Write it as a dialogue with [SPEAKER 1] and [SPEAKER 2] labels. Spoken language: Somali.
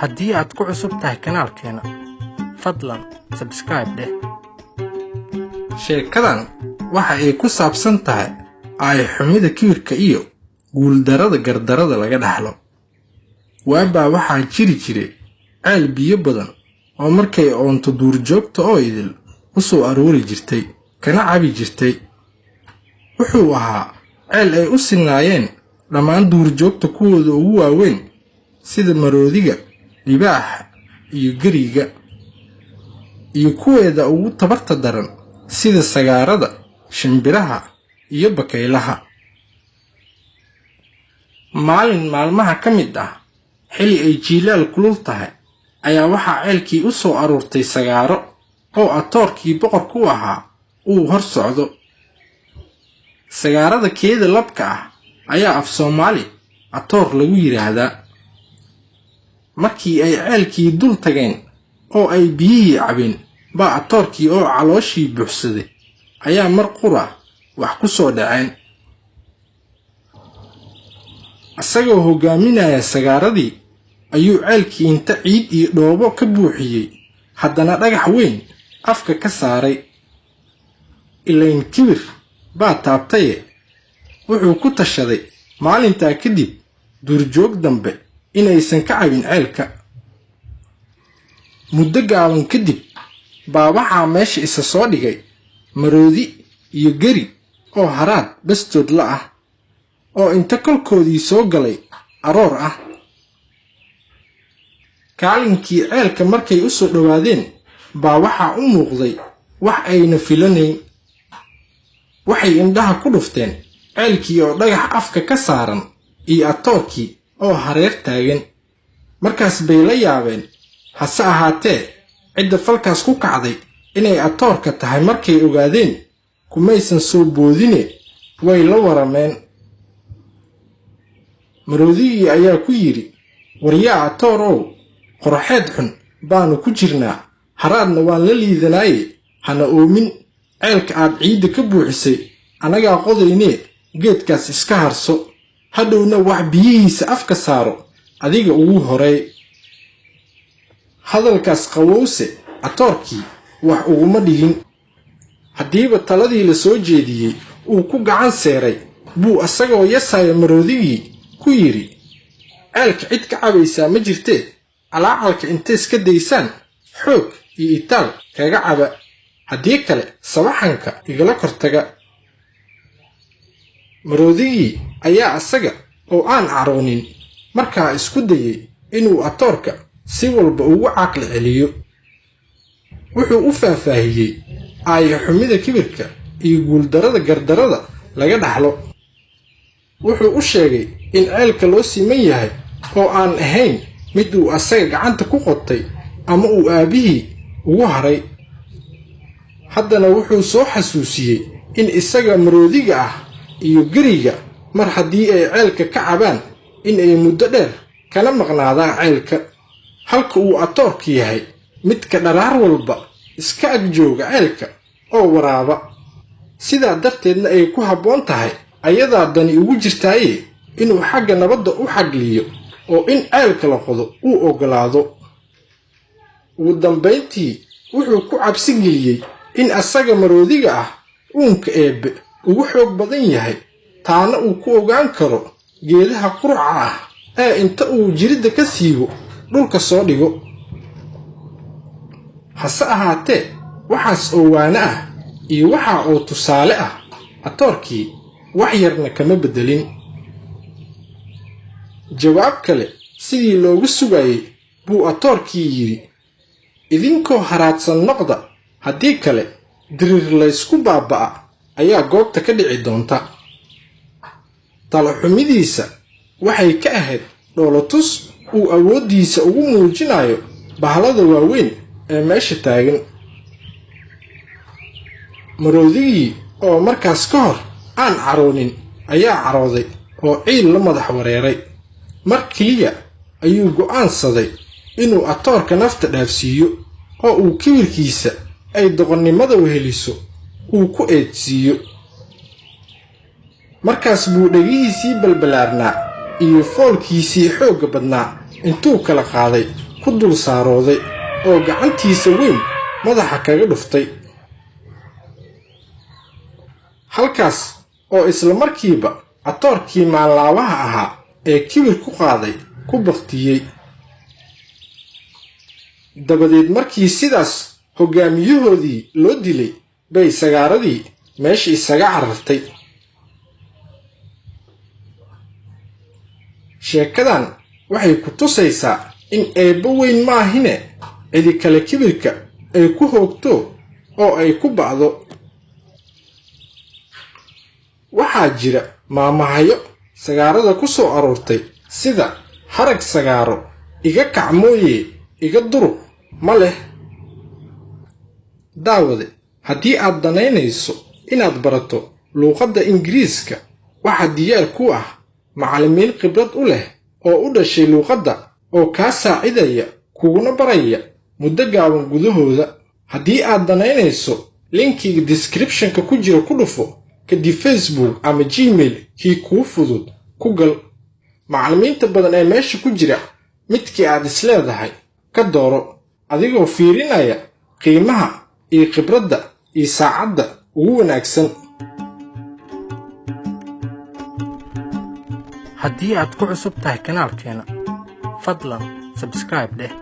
[SPEAKER 1] Haddii aad ku cusub tahay kanaalkeena, fadlan subscribe dheh. Sheekadan waxa ay ku saabsan tahay aayo-xumida kibirka iyo guuldarrada gardarrada laga dhaxlo. Waabaa waxaa jiri jiray ceel biyo badan oo markay oonto duurjoogta oo idil u soo aroori jirtay kana cabi jirtay. Wuxuu ahaa ceel ay u sinnaayeen dhammaan duurjoogta kuwooda ugu waaweyn sida maroodiga, libaaxa iyo geriga, iyo kuweeda ugu tabarta daran sida sagaarada, shimbiraha iyo bakaylaha. Maalin maalmaha ka mid ah, xilli ay jiilaal kulul tahay, ayaa waxaa ceelkii u soo aruurtay sagaaro oo atoorkii boqorka u ahaa uu hor socdo. Sagaarada keeda labka ah ayaa af Soomaali atoor lagu yidhaahdaa. Markii ay ceelkii dul tageen oo ay biyihii cabeen, baa atoorkii oo calooshii buuxsaday ayaa mar qura wax ku soo dhaceen. Isagoo hoggaaminaya sagaaradii ayuu ceelkii inta ciid iyo dhoobo ka buuxiyey haddana dhagax weyn afka ka saaray. Ilayn kibir baa taabtaye, wuxuu ku tashaday maalintaa kadib duurjoog dambe inaysan ka cabin ceelka. Muddo gaaban kadib baa waxaa meesha isa soo dhigay maroodi iyo geri oo haraad bastood la ah oo inta kolkoodii soo galay aroor ah. Kaalinkii ceelka markay u soo dhowaadeen baa waxaa u muuqday wax ayna filanayn. Waxay indhaha ku dhufteen ceelkii oo dhagax afka ka saaran iyo atoorkii oo hareer taagan. Markaas bay la yaabeen, hase ahaatee cidda falkaas ku kacday inay atoorka tahay markay ogaadeen kumaysan soo boodine way la warameen. Maroodigii ayaa ku yidhi, waryaa atoor ow, qorxeed xun baanu ku jirnaa, haraadna waan la liidanaaye, hana oomin, ceelka aad ciidda ka buuxisay annagaa qodaynee geedkaas iska harso, hadhowna wax biyihiisa afka saaro adiga ugu horeey. Hadalkaas qawowse atoorkii wax uguma dhigin. Haddiiba taladii la soo jeediyey uu ku gacan seeray, buu asagoo yasaya maroodigii ku yidhi, ceelka cid ka cabaysaa ma jirtee, calaacalka intees ka daysaan xoog iyo itaal kaga caba, haddii kale sawaxanka igala kortaga. Maroodigii ayaa asaga oo aan caroonin markaa isku dayey inuu atoorka si walba ugu caqli celiyo. Wuxuu u faahfaahiyey aayo-xumida kibirka iyo guuldarrada gardarrada laga dhaxlo. Wuxuu u sheegay in ceelka loo siman yahay oo aan ahayn mid uu asaga gacanta ku qotay ama uu aabbihii ugu haray. Haddana wuxuu soo xasuusiyey in isaga maroodiga ah iyo geriga mar haddii ay ceelka ka cabaan in ay muddo dheer kana maqnaadaan ceelka, halka uu atoorku yahay midka dharaar walba iska ag jooga ceelka oo waraaba. Sidaa darteedna ay ku habboon tahay ayadaa dani ugu jirtaaye inuu xagga nabadda u xagliyo oo in ceelka la qodo uu oggolaado. Ugu dambayntii wuxuu ku cabsi geliyey in asaga maroodiga ah uunka eebbe ugu xoog badan yahay, taana uu ku ogaan karo geedaha quruca ah ee inta uu jiridda ka siibo dhulka soo dhigo. Hase ahaatee waxaas oo waano ah iyo waxaa oo tusaale ah atoorkii wax yarna kama beddelin. Jawaab kale sidii loogu sugayey buu atoorkii yidhi, idinkoo haraadsan noqda, haddii kale diriir laysku baaba'a ayaa goobta ka dhici doonta. Talo-xumidiisa waxay ka ahayd dhoolotus uu awooddiisa ugu muujinayo bahalada waaweyn ee meesha taagan. Maroodigii oo markaas ka hor aan caroonin ayaa carooday oo ciil la madax wareeray. Mar keliya ayuu go'aansaday inuu atoorka nafta dhaafsiiyo oo uu kibirkiisa ay doqonnimada weheliso uu ku eedsiiyo. Markaas buu dhegihiisii balbalaarnaa iyo foolkiisii xoogga badnaa intuu kala qaaday ku dul saarooday oo gacantiisa weyn madaxa kaga dhuftay, halkaas oo isla markiiba atoorkii maanlaawaha ahaa ee kibir ku qaaday ku baktiyey. Dabadeed markii sidaas hoggaamiyahoodii loo dilay bay sagaaradii meesha isaga carartay. Sheekadan waxay ku tusaysaa in Eebbo weyn maahine cidi kale kibirka ay ku hoogto oo ay ku ba'do. Waxaa jira maamahayo sagaarada ku soo aroortay sida harag sagaaro, iga kac mooye iga durug ma leh. Daawade, haddii aad danaynayso inaad barato luuqadda Ingiriiska, waxaa diyaar ku ah macallimiin khibrad u leh oo u dhashay luuqadda oo kaa saacidaya kuguna baraya muddo gaaban gudahooda. Haddii aad danaynayso, linkiga description-ka ku jira ku dhufo, kadib Facebook ama Gmail kii kuu fudud ku gal. Macallimiinta badan ee meesha ku jira midkii aad isleedahay ka dooro, adigoo fiirinaya qiimaha iyo khibradda iyo saacadda ugu wanaagsan. Haddii aad ku cusub tahay kanaalkeena, fadlan subscribe dheh.